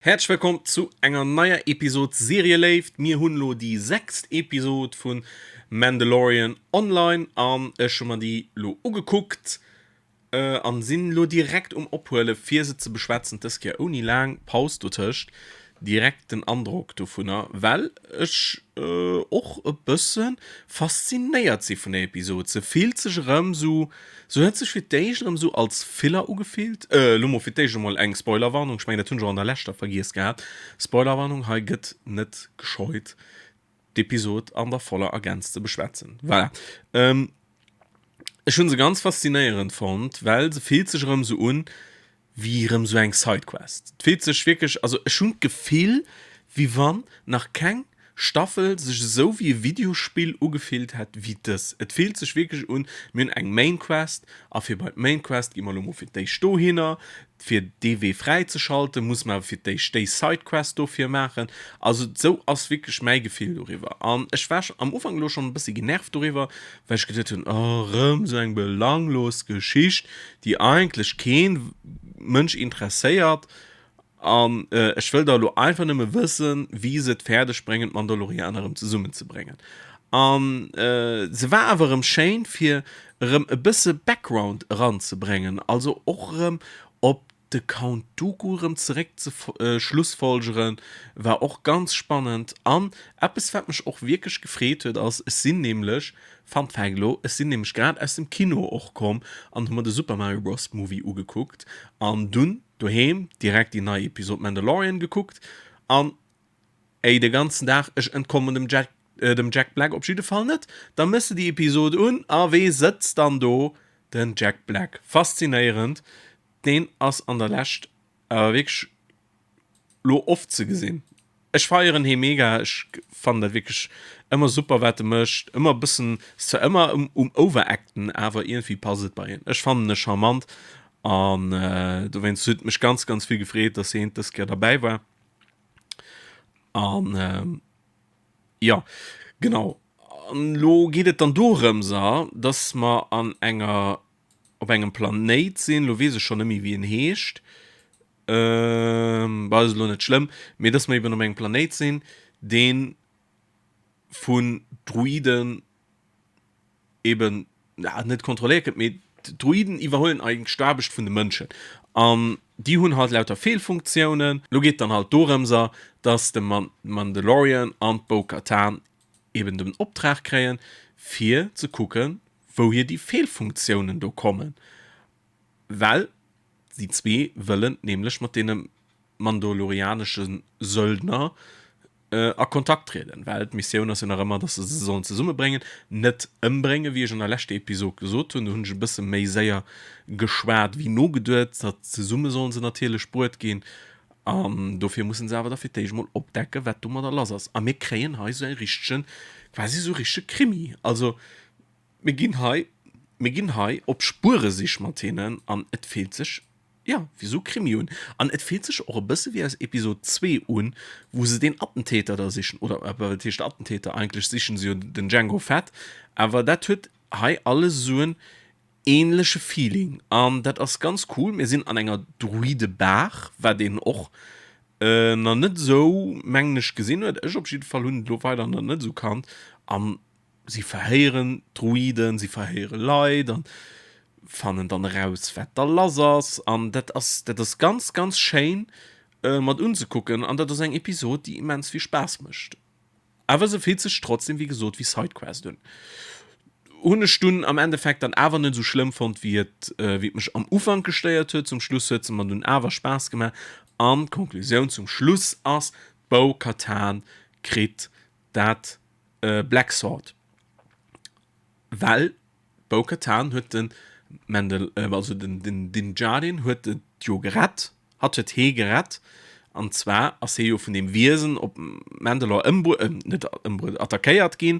Häerzlech wëllkomm zu enger neier Episod Serieléift. Mir hunn elo déi sechst Episod vu Mandalorian online an ech hu mer déi elo ugekuckt an sinn elo direkt um ophuele fir se ze beschwätzen, dës Kéier ouni laang Paus dotëscht. Direkt den Androck dovunner, well ech och e bësse faszinéiert si vun der Episod. Se fillt sech erëm sou Se huet sech fir d'éischt erëm esou als Filler ugefillt. Elo mol fir d'éischt emol eng Spoilerwarnung, ech mengen dat hunn ech och an der leschter vergiess gehat. Spoilerwarnung, hei gëtt net gescheut d'Episod an der voller Ergänz ze beschwätzen. Voilà. Ech hunn se ganz faszinéierend fonnt, well se fillt sech erëm esou un wéi erëm esou eng Sidequest. Et fillt sech wierklech, also ech hunn d'Gefill, wéi wann nach keng Staffel sech esou wéi e Videospill ugefillt hätt wéi dës. Et fillt sech wierklech un, mir hunn eng Main Quest a fir bei d'Main Quest gi mer elo mol fir d'éischt dohinner, fir dee Wee fräizeschalten, musse mer awer fir d'éischt déi Sidequest dofir maachen. Also esou ass wierklech mäi Gefill doriwwer an ech war am Ufank elo schonn e bëssi genervt doriwwer, well ech geduet hunn, oh erëm esou eng belanglos Geschicht, déi eigentlech kee Mënsch interesséiert an ech wëll da elo einfach nëmme wëssen, wéi se et fäerdeg bréngen, d'Mandalorianer erëm zesummenzebréngen. An se war awer erëm schéin, fir erëm e bësse Background eranzebréngen, also och erëm op de Count Dooku erëm zeréck ze schlussfolgeren, war och ganz spannend. An eppes wat mech och wierklech gefreet huet ass, ech sinn nämlech, Fun Fact elo, ech sinn nämlech grad aus dem Kino och komm an hu mer de Super Mario Bros Movie ugekuckt an dunn doheem direkt déi nei Episod Mandalorian gekuckt an ey de ganzen Dag, ech entkommen dem Jack dem Jack Black op jidde Fall net. Da mëss de déi Episod un a wee sëtzt dann do? Den Jack Black. Faszinéierend. Deen ass an der Lescht awer wierklech lo oft ze gesinn. Ech feieren hee mega, ech fannen dat wierklech ëmmer super wat e mécht, ëmmer e bëssen, ass zwar ëmmer um overacten, awer iergendwéi passt et bei hien. Ech fannen e charmant an dowéinst huet et mech ganz ganz vill gefreet, dass heen dës Kéier derbäi war. An jo, genau, an lo geet et dann dorëms, dass mer an enger op engem Planéit sinn, lo weess ech schonn net méi wéi en heescht, bah ass elo net schlëmm, mee dass mer eben op engem Planéit sinn, dee vun Druiden eben net kontrolléiert gëtt, mee d'Druiden iwwerhuelen eigentlech d'Aarbecht vun de Mënschen an déi hunn halt lauter Feelfunktiounen. Lo geet dann halt dorëmser, dass de Mandalorian an d'Bo-Katan eben den Optrag kréien, fir ze kucken, wouhier déi Feelfunktiounen do kommen, well déi zwee wëllen nämlech mat deene mandalorianesche Söldner a Kontakt trieden, well d'Missioun ass jo nach ëmmer, dass se se sollen zesummebréngen, net ëmbréngen, wéi ech an der leschter Episod gesot hunn. Do hunn ech e bësse méi séier geschwat wéi nogeduet. Datt zesumme sollen se natierlech bruet ginn an dofir mussen se awer da fir d'éischt mol opdecken, wat domadder lass ass. A mir kréien hei esou e richtegen, quasi esou e richtege Krimi. Also Mir ginn hei, mir ginn hei op Spueresich mat hinnen an et fillt sech, jo, wéi esou Krimi un. An et fillt sech och e bësse wéi aus Episod 2 un, wou se deen Attentäter da sichen, oder wat heescht Attentäter, eigentlech sichen se jo den Jango Fett, awer dat huet hei alles esou en ähnleche Feeling an dat ass ganz cool. Mir sinn an enger Druidebar, wat een och nach net esou, mengen ech, gesinn huet. Ech op jidde Fall hunn et elo weider nach net esou kannt an Si verhéieren d'Druiden, si verhéiere Leit an fannen dann eraus, wat da lass ass. An dat ass, dat ass ganz, ganz schéin mat unzekucken. An dat ass eng Episod, déi immens vill Spaass mécht. Awer se fillt sech trotzdem, wéi gesot, wéi Sidequest un. Hunn ech dunn am Endeffekt dann awer net esou schlëmm fonnt, wéi et, wéi et mech am Ufank gestéiert huet. Zum Schluss huet se mer dunn awer Spaass gemaach. An d'Konklusioun zum Schluss ass, D'Bo-Katan kritt dat Black Sword, well d'Bo-Katan huet de Mendel, also den Din Djarin huet et jo gerett, hatt huet hee gerett, an zwar ass hee jo vun deem Wiesen op Mandalore ëmbru-, net ëmbruet, attackéiert ginn,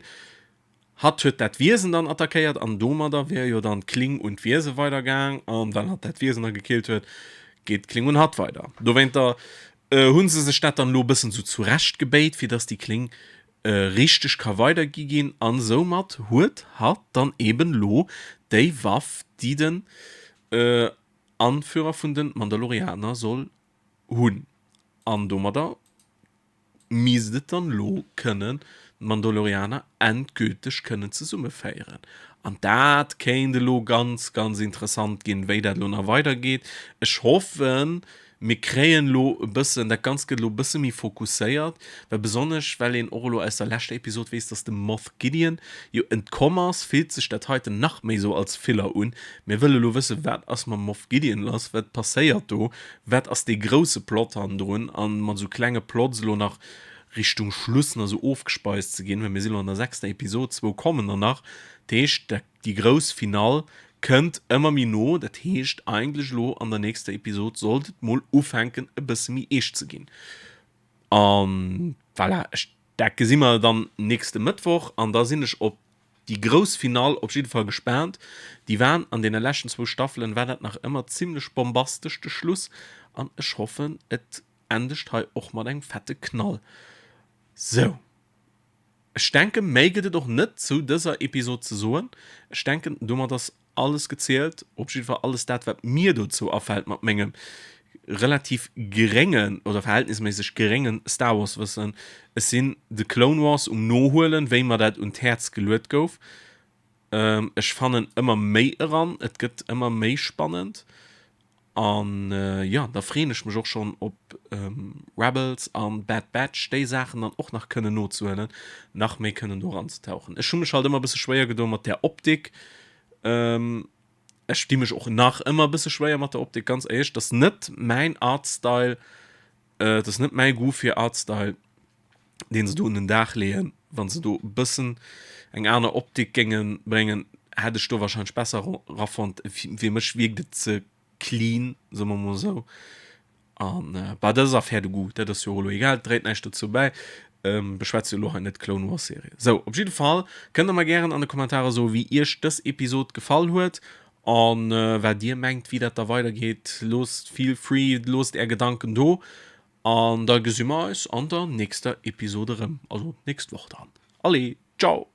hatt huet dat Wiesen dann attackéiert an domadder wär jo dann d'Kling un d'Wiese weidergaang, an well hatt dat Wiesen da gekillt huet, geet d'Kling un hatt weider. Dowéinter Hunn se sech dat dann elo e bëssen sou zurecht gebéit, fir dass déi Kling richteg ka weidergi ginn an soumat huet hatt dann eben lo déi Waff, déi den Anführer vun den Mandalorianer soll hunn. An domadder misst et dann elo kënnen d'Mandalorianer endgülteg kënnen zesummeféieren. An dat kéint elo ganz, ganz interessant ginn, wéi dat elo nach weidergeet. Ech hoffen, mir kréien elo e bëssen, dat Ganzt gëtt elo e bësse méi fokusséiert, well besonnesch well een och elo aus der leschter Episod weess, dass de Moff Gideon jo entkomm ass, fillt sech dat heiten nach méi esou als Filler un. Mir wëlle elo wëssen, wat ass mam Moff Gideon lass, wat passéiert do, Wat ass dee grousse Plot hannendrun? An mat esou klenge Plots elo nach Richtung Schluss nach esou ofgespeist ze ginn, well mir si elo an der sechster Episod, zwou kommen der nach, dat heescht, déi grouss Finall kënnt ëmmer méi no. Dat heescht eigentlech elo an der nächster Episod sollt et mol ufänken e bësse méi eescht ze ginn. An voilà, ech, dat gesi mer dann nächste Mëttwoch an da sinn ech op Déi grouss Finall op jidde Fall gespaant. Déi waren an deene leschten zwou Staffelen war dat nach ëmmer zimlech bombastesch de Schluss an ech hoffen et endegt hei och mat engem fette Knall. Sou, ech denken méi gëtt et och net zu dëser Episod ze soen. Ech denken domat ass alles gezielt, op jidde Fall alles dat wat mir dozou afält mat mengem relativ geréngen oder verhältnisméisseg geréngen Star Wars Wëssen. Ech sinn The Clone Wars um nohuelen, wéi mer dat un d'Häerz geluet gouf. Ech fannen ëmmer méi eran, et gëtt ëmmer méi spannend an jo, da freeën ech mech och schonn op Rebels an Bad Batch, déi Saachen dann och nach kënnen nozehuelen, nach méi kënnen do eranzetauchen. Ech hu mech halt ëmmer e bësse schwéier gedoen mat där Optik. Ech di mech och nach ëmmer e bësse schwéier mat der Optik, ganz éierlech. Dat ass net mäin Artstyle, dat ass net mäi Goût fir Artstyle, deen se do un den Dag leeën. Wa se do e bëssen eng aner Optik géinge bréngen, hätt ech do warscheinlech besser erafonnt. Fir mech wierkt et ze clean, soe mer mol esou. An bah, dat ass Affaire de goût, dat ass jo och elo egal, et dréit näischt dozou bäi. Beschwätze jo elo hei net d'Clone Wars Serie. Sou, op jidde Fall kënnt der mer gären an de Kommentarer soen, wéi iech dës Episod gefall huet an wat dir mengt, wéi dat da weidergeet. Loosst feel free, loosst är Gedanken do an da gesi mer eis an der nächster Episod erëm, also nächst Woch dann. Allez, ciao!